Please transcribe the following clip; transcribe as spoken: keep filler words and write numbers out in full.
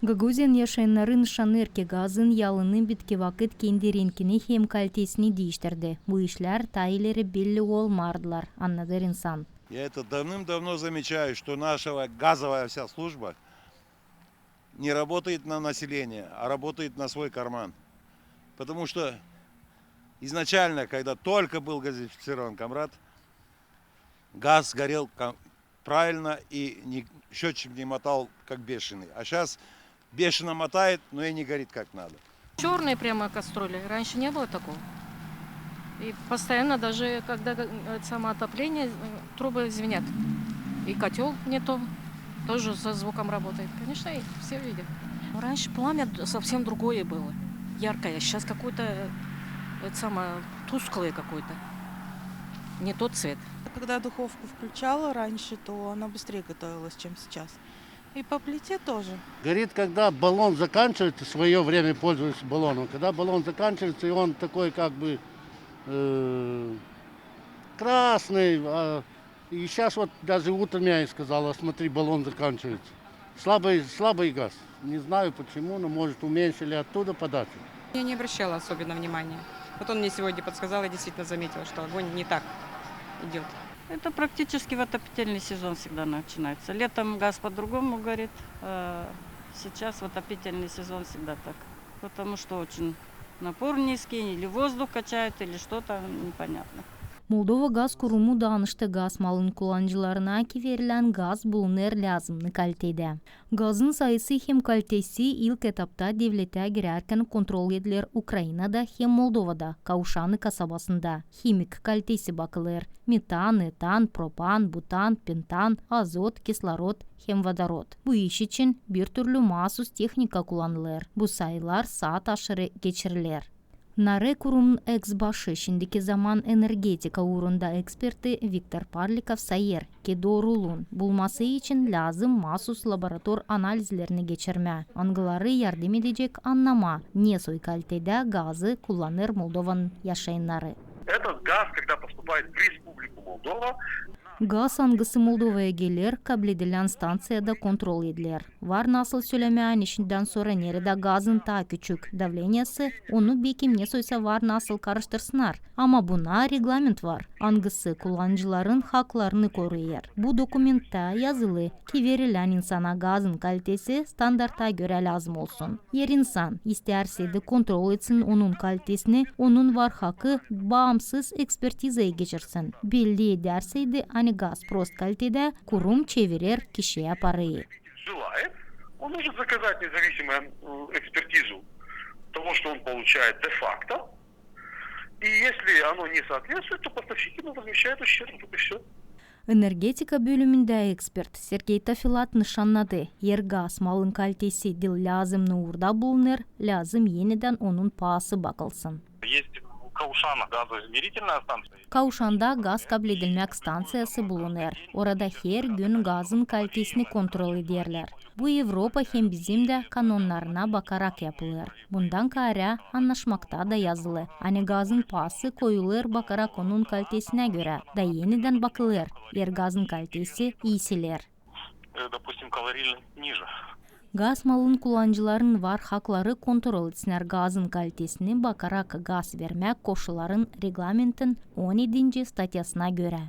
Gagauziyanın yaşayannarı nışannêêr, ki gazın yalınnan bitki vakıt kendi renkini hem kalitesini diiştirdi. Bu işlär taa ileri belli olmardılar, annadêr insan. Я это давным-давно замечаю, что наша газовая вся служба не работает на население, а работает на свой карман. Потому что изначально, когда только был газифицирован Камрад, газ горел ка- правильно и ни, счётчик не мотал, как бешеный. А сейчас бешено мотает, но и не горит как надо. Чёрные прямо кастрюли. Раньше не было такого. И постоянно, даже когда э, самоотопление, э, трубы звенят. И котёл не то. Тоже со звуком работает. Конечно, и все видят. Раньше пламя д- совсем другое было. Яркое. Сейчас какое-то, э, это самое, тусклое какое-то. Не тот цвет. Когда духовку включала раньше, то она быстрее готовилась, чем сейчас. И по плите тоже. Горит, когда баллон заканчивается, в своё время пользовались баллоном, когда баллон заканчивается, и он такой как бы э, красный, а, и сейчас вот даже утром я ей сказал: «А смотри, баллон заканчивается». Слабый, слабый газ. Не знаю почему, но, может, уменьшили оттуда подачу. Я не обращала особенно внимания. Вот он мне сегодня подсказал, я действительно заметила, что огонь не так идёт. Это практически в отопительный сезон всегда начинается. Летом газ по-другому горит, а сейчас в отопительный сезон всегда так. Потому что очень напор низкий, или воздух качает, или что-то непонятно. Moldova Gaz Kurumu danıştı gaz malın kullanıcılarına, ki verilän gaz bulunêr lääzımnı kalitedä. Gazın sayısı hem kalitesi ilk etapta devletä girärkän kontrol ediler Ukrainada hem Moldovada, Kauşanı kasabasında. Himik kalitesi bakılêr: metan, etan, propan, butan, pentan, azot, kislorod hem vodorod. Bu iş için birtürlü maasuz tehnika kullanılêr. Bu sayılar saat aşırı geçiriler. NARE kurumun eks-başı, şindiki zaman energetika uurunda eksperti Viktor Parlikov sayêr, ki dooruluun bulması için lääzım maasuz laborator analizlerini geçirmää, angıları yardım edecek annamaa, ne soy kalitedä gazı kullanêr Moldovanın yaşayannarı. Этот газ, когда поступает в Республику Молдова, Gaz, angısı Moldovaya geler, kabledilän stanţiyada kontrol ediler. Var nasıl sölemää, ani şindän sora neredä gazın taa küçük davleniyası, onu bekim ne soysa var nasıl karıştırsınnar. Ama buna reglament var, angısı kullanıcıların haklarını koruyêr. Bu dokumenttää yazılı, ki verilän insana gazın kalitesi standarta görä lääzım olsun. Eer insan istärseydi kontrol etsin onun kalitesini, onun var hakı baamsız ekspertizayı geçirsin. Belli edärseydi, ani gaz prost kalitedä, kurum çevirer kişiyä parayı. Желает, он может заказать независимую э, экспертизу того, что он получает де-факто. И если оно не соответствует, то поставщик ему возмещает ущерб. Вот и всё. Energetika bölümündä ekspert Sergey Tafilat nışannadı, eer gaz malın kalitesi diil lääzımnı uurda bulunêr, lääzım enedän onun paası bakılsın. Есть в Каушано газоизмерительная станция. Kauşanda gaz kabledilmäk stanţiyası bulunêr. Orada hergün gazın kalitesini kontrol ederlär. Bu Evropa hem bizim dä kanonnarına bakarak yapılêr. Bundan kaarä annaşmakta da yazılı, ani gazın paası koyulêr bakarak onun kalitesinä görä, da enedän bakılêr, eer gazın kalitesi iiseler. Э, допустим, калорийность ниже. Gaz malın kullanıcıların var hakları kontrol etsinnär gazın kalitesini bakarak gaz vermäk koşulların reglamentin on edinci statyasına görä.